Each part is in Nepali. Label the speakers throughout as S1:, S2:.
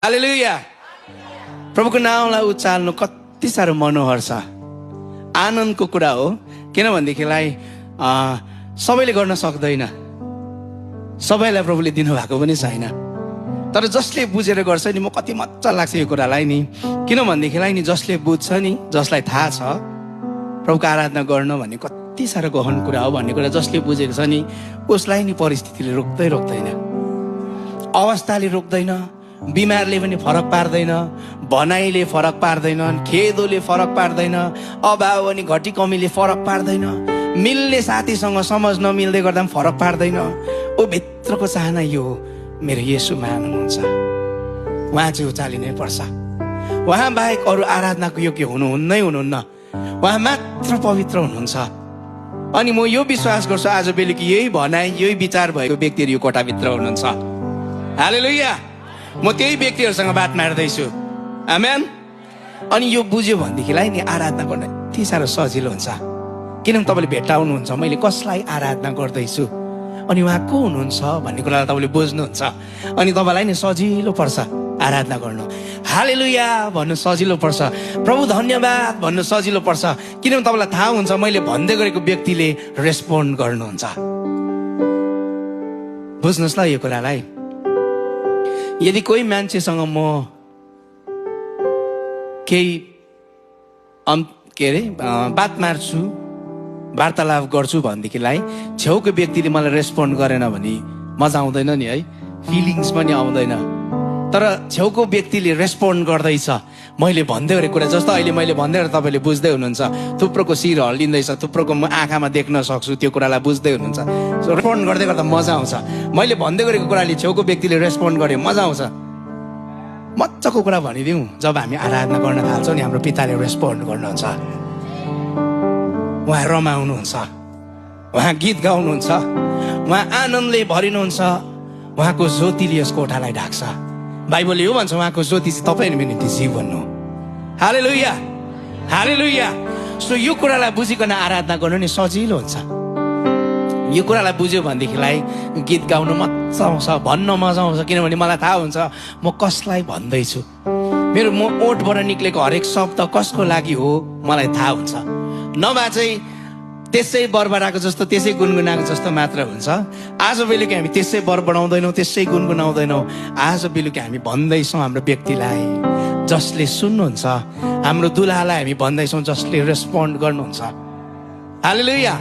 S1: हालेलुया। प्रभुको नामलाई उचाल्नु कति साह्रो मनोहर छ, आनन्दको कुरा हो। किनभनेदेखिलाई सबैले गर्न सक्दैन, सबैलाई प्रभुले दिनुभएको पनि छैन। तर जसले बुझेर गर्छ नि, म कति मजा लाग्छ यो कुरालाई नि। किनभनेदेखिलाई नि जसले बुझ्छ नि, जसलाई थाहा छ प्रभुको आराधना गर्न भन्ने कति साह्रो गहन कुरा हो भन्ने कुरा जसले बुझेको छ नि, उसलाई नि परिस्थितिले रोक्दैन, अवस्थाले रोक्दैन, बिमारले पनि फरक पार्दैन, भनाइले फरक पार्दैन, खेदोले फरक पार्दैन, अभाव अनि घटी कमीले फरक पार्दैन, मिल्ने साथीसँग समझ नमिल्दै गर्दा पनि फरक पार्दैन। ओ भित्रको चाहना यो हो, मेरो येशू महान हुनुहुन्छ, उहाँ चाहिँ उचालिनै पर्छ। उहाँ बाहेक अरू आराधनाको योग्य हुनुहुन्न, उहाँ मात्र पवित्र हुनुहुन्छ। अनि म यो विश्वास गर्छु आज बेलुकी यही भनाइ यही विचार भएको व्यक्तिहरू यो कोठाभित्र हुनुहुन्छ। हालेलुया। म त्यही व्यक्तिहरूसँग बात मार्दैछु। आमेन। अनि यो बुझ्यो भनेदेखिलाई नि आराधना गर्न यति साह्रो सजिलो हुन्छ। किनभने तपाईँले भेट्टाउनुहुन्छ मैले कसलाई आराधना गर्दैछु अनि उहाँ को हुनुहुन्छ भन्ने कुरालाई तपाईँले बुझ्नुहुन्छ। अनि तपाईँलाई नि सजिलो पर्छ आराधना गर्नु। हालेलुया भन्नु सजिलो पर्छ, प्रभु धन्यवाद भन्नु सजिलो पर्छ। किनभने तपाईँलाई थाहा हुन्छ मैले भन्दै गरेको व्यक्तिले रेस्पोन्ड गर्नुहुन्छ। बुझ्नुहोस् ल यो कुरालाई। यदि कोही मान्छेसँग म केही बात मार्छु, वार्तालाप गर्छु भनेदेखिलाई छेउको व्यक्तिले मलाई रेस्पोन्ड गरेन भने मजा आउँदैन नि है, फिलिङ्स पनि आउँदैन। तर छेउको व्यक्तिले रेस्पोन्ड गर्दैछ मैले भन्दै गरेको कुरा, जस्तो अहिले मैले भन्दै गरेर तपाईँले बुझ्दै हुनुहुन्छ, थुप्रोको शिर हल्लिँदैछ, थुप्रोको म आँखामा देख्न सक्छु, त्यो कुरालाई बुझ्दै हुनुहुन्छ। रेस्पोन्ड गर्दै गर्दा मजा आउँछ। मैले भन्दै गरेको कुराले छेउको व्यक्तिले रेस्पोन्ड गर्यो मजा आउँछ। मजाको कुरा भनिदिउँ, जब हामी आराधना गर्न थाल्छौँ नि हाम्रो पिताले रेस्पोन्ड गर्नुहुन्छ, उहाँ रमाउनुहुन्छ, उहाँ गीत गाउनुहुन्छ, उहाँ आनन्दले भरिनुहुन्छ, उहाँको ज्योतिले यस कोठालाई ढाक्छ। बाइबलले यो भन्छ उहाँको ज्योति चाहिँ तपाईँको निम्ति जीवन हो। हालेलुया, हालेलुया। सो यो कुरालाई बुझिकन आराधना गर्नु नि सजिलो हुन्छ। यो कुरालाई बुझ्यो भनेदेखिलाई गीत गाउनु मजा आउँछ, भन्न मजा आउँछ। किनभने मलाई थाहा हुन्छ म कसलाई भन्दैछु, मेरो ओठबाट निक्लेको हरेक शब्द कसको लागि हो मलाई थाहा हुन्छ। नभए चाहिँ त्यसै बरबराएको जस्तो त्यसै गुनगुनाएको जस्तो मात्र हुन्छ। आज बेलुकी हामी त्यसै बर बढाउँदैनौँ, त्यसै गुनगुनाउँदैनौँ। आज बेलुकी हामी भन्दैछौँ हाम्रो व्यक्तिलाई जसले सुन्नुहुन्छ, हाम्रो दुलालाई हामी भन्दैछौँ जसले रेस्पोन्ड गर्नुहुन्छ। हालेलुया,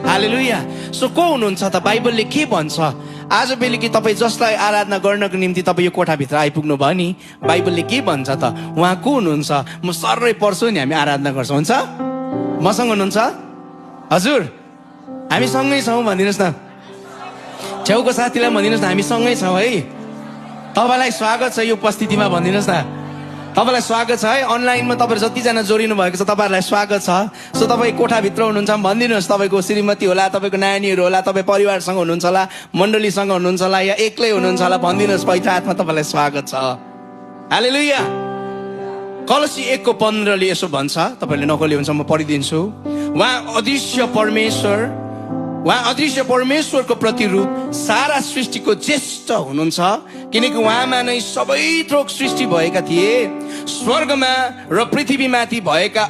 S1: हालेलुया। सो को हुनुहुन्छ त? बाइबलले के भन्छ? आज बेलुकी तपाईँ जसलाई आराधना गर्नको निम्ति तपाईँ यो कोठाभित्र आइपुग्नु भयो नि, बाइबलले के भन्छ त? उहाँ को हुनुहुन्छ? म सर्रै पर्छु नि हामी आराधना गर्छौँ। हुन्छ? मसँग हुनुहुन्छ? हजुर हामी सँगै छौँ भनिदिनुहोस् न। छेउको साथीलाई भनिदिनुहोस् न हामी सँगै छौँ है। तपाईँलाई स्वागत छ यो उपस्थितिमा भनिदिनुहोस् न। तपाईँलाई स्वागत छ है। अनलाइनमा तपाईँहरू जतिजना जोडिनु भएको छ तपाईँहरूलाई स्वागत छ। सो तपाईँ कोठाभित्र हुनुहुन्छ भनिदिनुहोस्। तपाईँको श्रीमती होला, तपाईँको नानीहरू होला, तपाईँ परिवारसँग हुनुहुन्छ होला, मण्डलीसँग हुनुहुन्छ होला, या एक्लै हुनुहुन्छ होला, भनिदिनुहोस् पहिलो हातमा तपाईँलाई स्वागत छ। हालेलुया। कलसी 1:15 यसो भन्छ, तपाईँले नकली हुन्छ म पढिदिन्छु। उहाँ अदृश्य परमेश्वरको प्रतिरूप, सारा सृष्टिको ज्येष्ठ हुनुहुन्छ, किनकि उहाँमा नै सबै थोक सृष्टि भएका थिए। स्वर्गमा र पृथ्वीमाथि भएका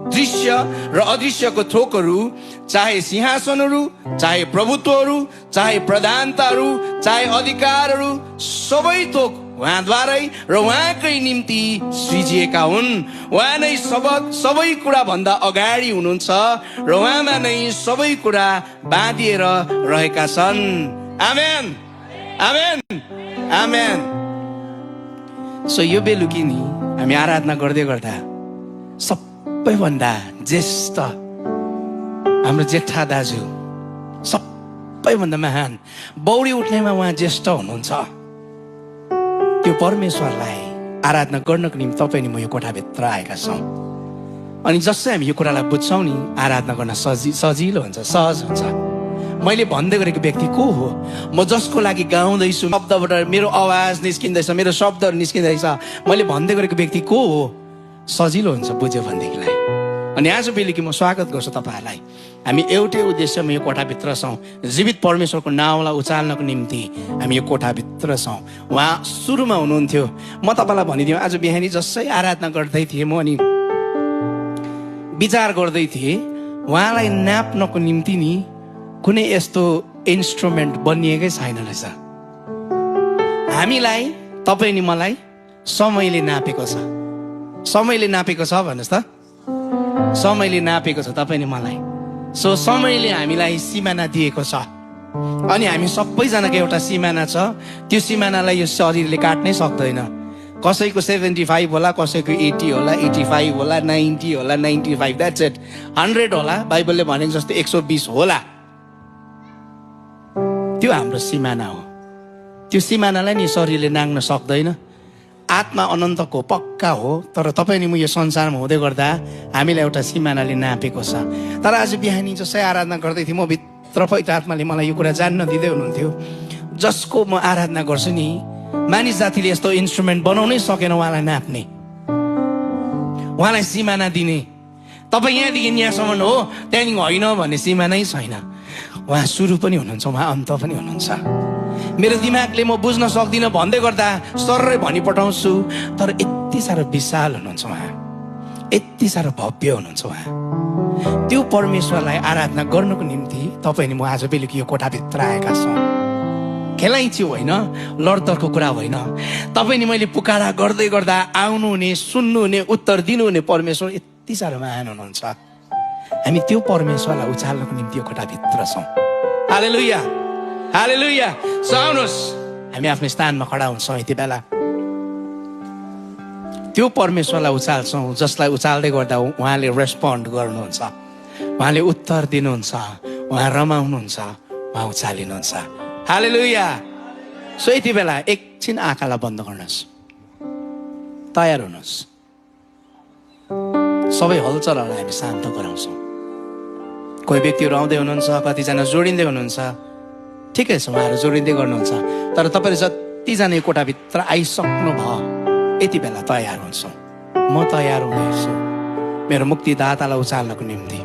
S1: दृश्य र अदृश्यको थोकहरू, चाहे सिंहासनहरू, चाहे प्रभुत्वहरू, चाहे प्रधानताहरू, चाहे अधिकारहरू, सबै थोक उहाँद्वारै र उहाँकै निम्ति सृजिएका हुन्। उहाँ नै सबै कुरा भन्दा अगाडि हुनुहुन्छ र उहाँमा नै सबै कुरा बाँधिएर रहेका छन्। आमेन, आमेन, आमेन। सो यो बेलुकी नि हामी आराधना गर्दै गर्दा सबैभन्दा ज्येष्ठ हाम्रो जेठा दाजु, सबैभन्दा महान, बौडी उठ्नेमा उहाँ ज्येष्ठ हुनुहुन्छ। त्यो परमेश्वरलाई आराधना गर्नको निम्ति तपाईँ नि म यो कोठाभित्र आएका छौँ। अनि जसै हामी यो कुरालाई बुझ्छौँ नि आराधना गर्न सजिलो हुन्छ, सहज हुन्छ। मैले भन्दै गरेको व्यक्ति को हो? म जसको लागि गाउँदैछु, शब्दबाट मेरो आवाज निस्किँदैछ, मेरो शब्दहरू निस्किँदैछ, मैले भन्दै गरेको व्यक्ति को हो? सजिलो हुन्छ बुझ्यो भनेदेखिलाई। अनि आज बेलुकी म स्वागत गर्छु तपाईँहरूलाई। हामी एउटै उद्देश्यमा यो कोठाभित्र छौँ, जीवित परमेश्वरको नाउँलाई उचाल्नको निम्ति हामी यो कोठाभित्र छौँ। उहाँ सुरुमा हुनुहुन्थ्यो। म तपाईँलाई भनिदिउँ, आज बिहानी जसै आराधना गर्दै थिएँ म अनि विचार गर्दै थिएँ, उहाँलाई नाप्नको निम्ति नि कुनै यस्तो इन्स्ट्रुमेन्ट बनिएकै छैन रहेछ। हामीलाई, तपाईँ नि मलाई समयले नापेको छ। समयले नापेको छ भन्नुहोस् त। समयले नापेको छ तपाईँ नि मलाई। सो समयले हामीलाई सिमाना दिएको छ अनि हामी सबैजनाको एउटा सिमाना छ। त्यो सिमानालाई यो शरीरले काट्नै सक्दैन। कसैको 75 होला, कसैको 80 होला, 85 होला, 90 होला, 95, द्याट्स इट। 100 होला, बाइबलले भनेको जस्तो 120 होला। त्यो हाम्रो सिमाना हो। त्यो सिमानालाई नि शरीरले नाग्न सक्दैन। आत्मा अनन्तको पक्का हो, तर तपाईँ नि म यो संसारमा हुँदै गर्दा हामीलाई एउटा सिमानाले नापेको छ। तर आज बिहानी जसै आराधना गर्दै थिएँ, म भित्र पवित्र आत्माले मलाई यो कुरा जान्न दिँदै हुनुहुन्थ्यो। जसको म आराधना गर्छु नि, मानिस जातिले यस्तो इन्स्ट्रुमेन्ट बनाउनै सकेन उहाँलाई नाप्ने, उहाँलाई सिमाना दिने। तपाईँ यहाँदेखि यहाँसम्म हो, त्यहाँदेखि होइन भन्ने सिमानै छैन। उहाँ सुरु पनि हुनुहुन्छ, उहाँ अन्त पनि हुनुहुन्छ। मेरो दिमागले म बुझ्न सक्दिनँ भन्दै गर्दा सररै भनिपठाउँछु, तर यति साह्रो विशाल हुनुहुन्छ उहाँ, यति साह्रो भव्य हुनुहुन्छ उहाँ। त्यो परमेश्वरलाई आराधना गर्नको निम्ति तपाईँ नि म आज बेलुकी यो कोठाभित्र आएका छौँ। खेलाइँची होइन, लडतरको कुरा होइन। तपाईँ नि मैले पुकारा गर्दै गर्दा आउनुहुने, सुन्नुहुने, उत्तर दिनुहुने परमेश्वर यति साह्रो महान हुनुहुन्छ। हामी त्यो परमेश्वरलाई उचाल्नको निम्ति यो कोठाभित्र छौँ। हालेलुया, हालेलुया। आउनुहोस्, हामी आफ्नो स्थानमा खडा हुन्छौँ। यति बेला त्यो परमेश्वरलाई उचाल्छौँ जसलाई उचाल्दै गर्दा उहाँले रेस्पोन्ड गर्नुहुन्छ, उहाँले उत्तर दिनुहुन्छ, उहाँ रमाउनुहुन्छ, उहाँ उचालिनुहुन्छ। हालेलुया। सो यति बेला एकछिन आँखालाई बन्द गर्नुहोस्, तयार हुनुहोस्। सबै हलचलहरूलाई हामी शान्त गराउँछौँ। कोही व्यक्तिहरू आउँदै हुनुहुन्छ, कतिजना जोडिँदै हुनुहुन्छ। ठिकै छ, उहाँहरू जोडिँदै गर्नुहुन्छ। तर तपाईँले जतिजना यो कोठाभित्र आइसक्नु भयो, यति बेला तयार हुन्छौँ। म तयार हुँदैछु मेरो मुक्तिदातालाई उचाल्नको निम्ति।